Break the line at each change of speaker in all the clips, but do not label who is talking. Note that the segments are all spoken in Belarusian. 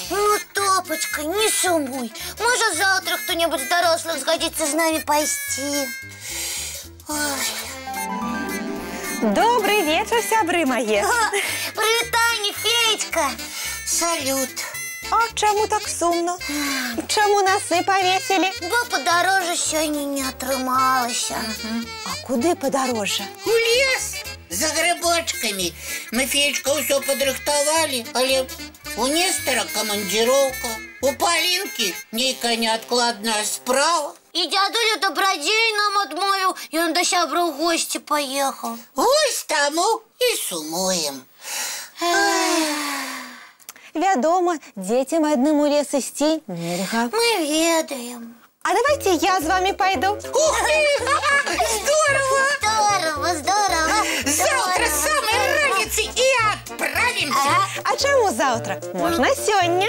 Ну, Топачка, не сумуй. Можа, заўтра хто-небудзь з дарослых згадзіцца з намі пайсці. Ой.
Добры вечар, сябры мае.
Прывітанне, феечка.
Салют.
А чаму так сумна? Чаму насы павесілі?
Бо падарожжа сёння не атрымалася.
А куды падарожжа?
У лес за грыбочкамі. Мы, феечка, ўсё падрыхтавалі, але у Нестара камандзіроўка, у Палінкі нейкая неадкладная справа.
І дзядуля Дабрадзей нам адмовіў, ён да сябра ў госці паехаў.
Вось таму і сумуем.
Вядома, дзецям адным у лес ісці нельга.
Мы ведаем.
А давайце я з вамі пайду.
Ух ты! Здорава!
Здорава, здорава!
Заўтра з самай раніцы і адправімся.
А чаму заўтра? Можна сёння.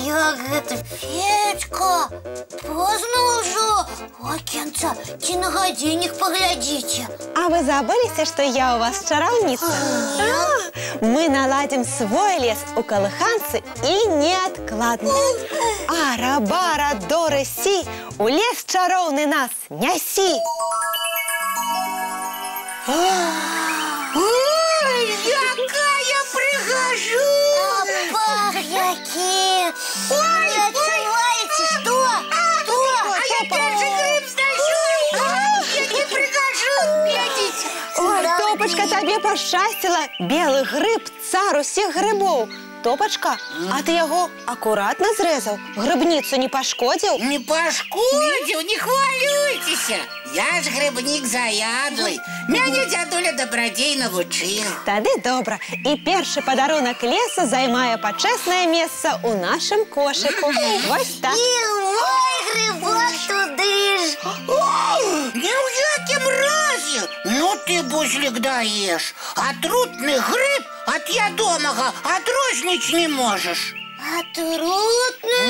Як гэта, Феечка? Позна ўжо. Акенца, ці на гадзіннік паглядзіце.
А вы забыліся, што я у вас чараўніца? А, мы наладзім свой лес у калыханцы і неадкладна. Ара, бара, доры, сі, у лес чароўны нас нясі.
Ой, якая прыгажуня!
А пах які! Ой, адчуваеце, што? Што?
А я першы грыб знайшоў! Які прыгажун! Глядзіце!
Ой, Топачка, табе пашчасціла. Белы грыб, цар усіх грыбоў. Топачка, а ты яго акуратна зрэзаў? Грыбніцу не пашкодзіў?
Не пашкодзіў, не хвалюйцеся. Я ж грыбнік заядлы. Мяне дзядуля Дабрадзей навучыў.
Тады добра. І першы падарунак лесу займае пачэснае месца ў нашым кошыку. Вось так.
І мой грыбок туды ж.
О, ні ў якім разе! Ну ты, Буслік, даеш. Атрутны грыб ад ядомага адрозніць не можаш.
Атрутны?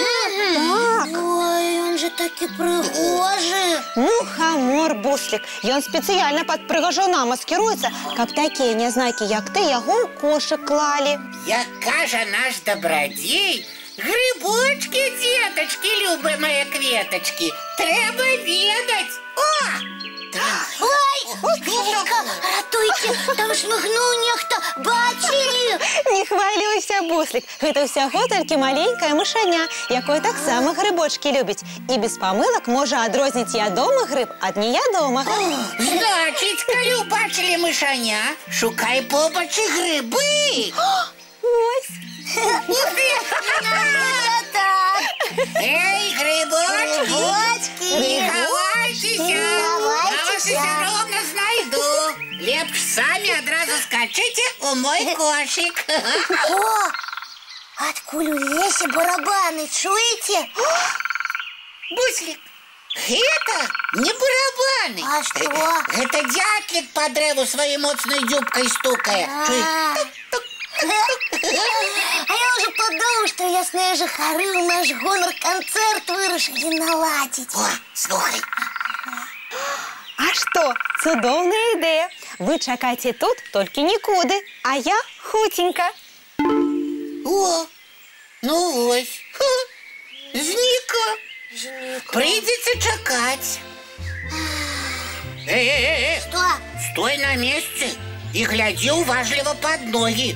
Так.
Ой, ён жа такі прыгожы.
Мухамор, Буслік. Ён спецыяльна пад прыгажуна маскіруецца, каб такія нязнайкі, як ты, яго ў кошык клалі.
Як кажа наш Дабрадзей, грыбочкі, дзетачкі, любыя мае кветачкі, трэба ведаць. О!
Ой, Феечка, ратуйце, там шмыгнуў нехта, бачылі?
Не хвалюйся, Буслік, гэта ўсяго толькі маленькае мышаня, якое таксама грыбочкі любіць і без памылак можа адрозніць ядомы грыб ад неядомага.
Значыць, калі ўбачылі мышаня, шукай побач і грыбы.
Ось.
Ух ты!
Так.
Эй, грыбочкі!
Грыбочкі!
Не хавайцеся!
Не
Я вас
хавайцеся.
усё роўна знайду. Лепш самі адразу скачыце ў мой кошык.
О, адкуль у лесе барабаны, чуеце?
Буслік, гэта не барабаны.
А што?
Гэта дзятлік па дрэву сваёй моцнай дзюбкай стукае. Чуеш?
А я ўжо падумаў, што лясныя жыхары ў наш гонар канцэрт вырашылі наладзіць.
О, слухай.
А што? Цудоўная ідэя. Вы чакайце тут, толькі нікуды, а я хуценька.
О, ну вось. Ха, знікла. Прыйдзецца чакаць. Эй, эй, эй, эй.
Што?
Стой на месцы і глядзі уважліва пад ногі.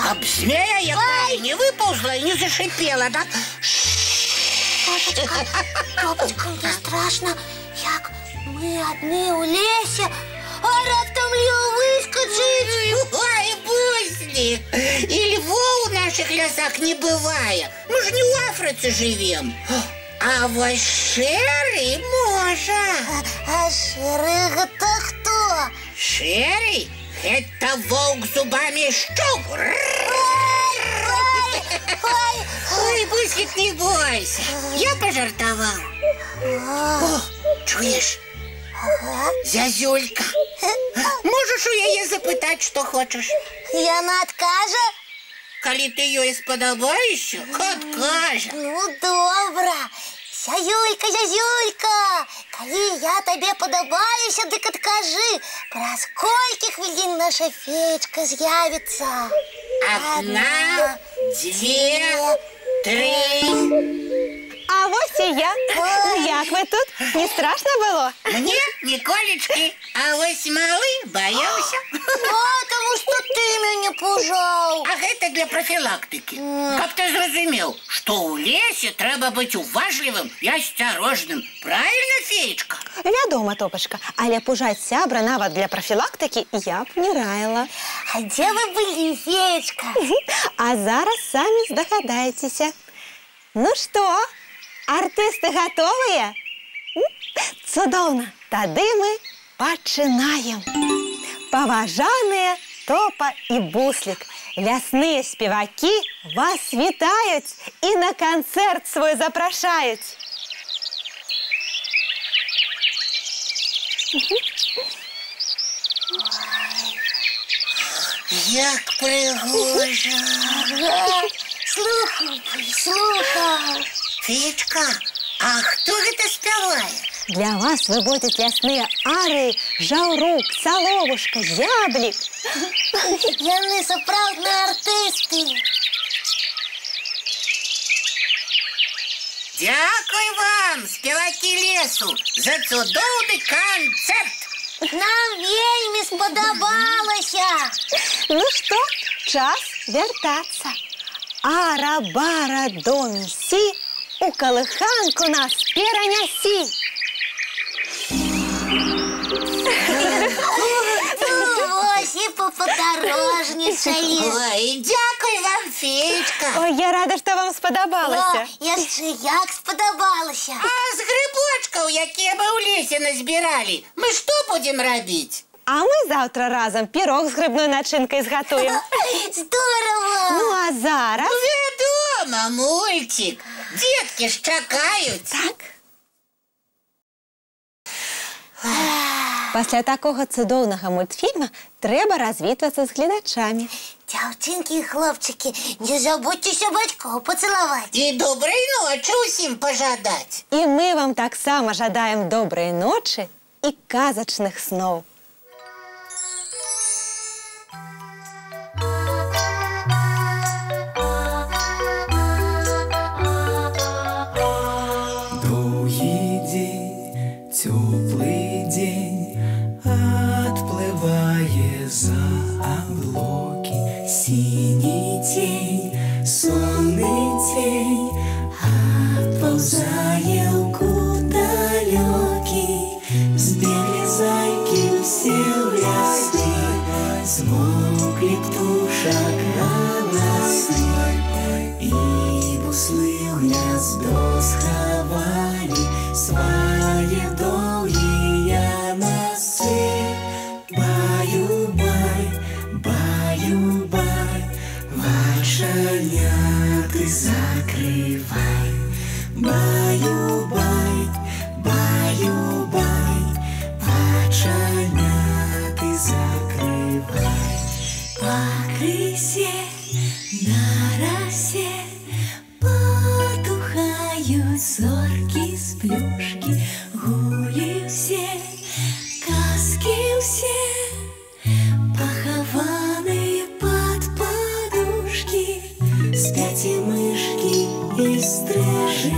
Каб змея якая не выпаўзла і не зашипела, так?
Топачка, Топачка, мне страшна, як мы адны ў лесе, а раптам леў выскачыць.
Ой, Буслік, і львоў у нашых лясах не бывае. Мы ж не ў Афрыцы жывем. А вось шэры можа.
А шэры гэта хто?
Шэры – гэта воўк зубамі шчук.
Ой,
Ой, Буслік, не бойся, я пажартаваў. О, чуеш? Зязюлька, можаш у яе запытаць, што хочаш.
Яна адкажа?
Калі ты ёй спадабаешся, адкажа.
Ну, добра. Зяюлька, зязюлька, калі я табе падабаюся, дык адкажы, праз колькі хвілін наша феечка з'явіцца?
Адна, дзве, тры.
А вось і я. Ну, як вы тут? Не страшна было?
Мне ніколечкі, а вось малы баяўся.
А, таму што ты мяне пужаў.
А гэта для прафілактыкі. Каб ты зразумеў, што ў лесе трэба быць уважлівым і асцярожным. Правільна, феечка?
Вядома, Топачка, але пужаць сябра нават для прафілактыкі я б не раіла.
А дзе вы былі, феечка?
А зараз самі здагадаецеся. Ну што, артысты гатовыя? Цудоўна! Тады мы пачынаем. Паважаныя Топа і Буслік, лясныя спевакі вас вітаюць і на канцэрт свой запрашаюць.
Як прыгожа!
Ага, слухаў бы, слухаў.
Феечка, а хто гэта спявае?
Для вас выводзяць лясныя арыі Жаўрук, Саловушка, Зяблік.
Яны сапраўдныя артысты.
Дзякуй вам, спевакі лесу, за цудоўны канцэрт.
Нам вельмі спадабалася.
Ну што, час вяртацца. Ара-бара до місі, у калыханку нас перанясі.
Вось і пападарожнічалі.
Ой, дзякуй вам, феечка.
Ой, я рада, што вам спадабалася.
О, яшчэ як спадабалася.
А з грыбочкаў, якія мы ў лесе назбіралі, мы што будзем рабіць?
А мы заўтра разам пірог з грыбной начынкай згатуем.
Здорава!
Ну а зараз...
Вядома, мульцік. Дзеткі ж чакаюць.
Так. Пасля такога цудоўнага мультфільма трэба развітвацца з гледачамі.
Дзяўчынкі і хлопчыкі, не забудзьцеся бацькоў пацалаваць.
І добрай ночы ўсім пажадаць.
І мы вам таксама жадаем добрай ночы і казачных сноў.
Доўгі дзень, цёплы дзень адплывае за аблокі. Сіні цень, сонны цень адпаўзае ў кут далёкі. Збеглі зайкі ўсе ў лясы, змоўклі птушак галасы. І буслы ў гняздо схавалі свае доўгія насы. Баю-бай, баю-бай, вачаняты закрывай. Баю-бай, баю-бай, вачаняты закрывай. Пакрысе на расе потухаюць зоркі з плюшкі, гулі ўсе, казкі ўсе, пахаваны пад падушкі. Спяць і мышкі, і стрыжы,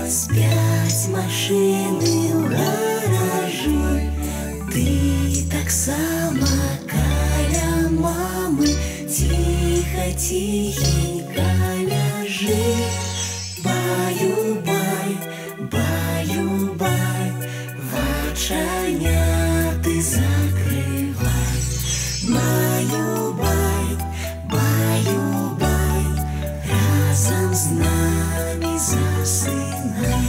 спяць машыны ў гаражы. Ты таксама каля мамы ціха, ціхенька ляжы. Баю-бай, баю-бай, вачаняты закрывай. Баю-бай, баю-бай, разам з намі засынай.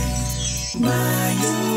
Баю-бай,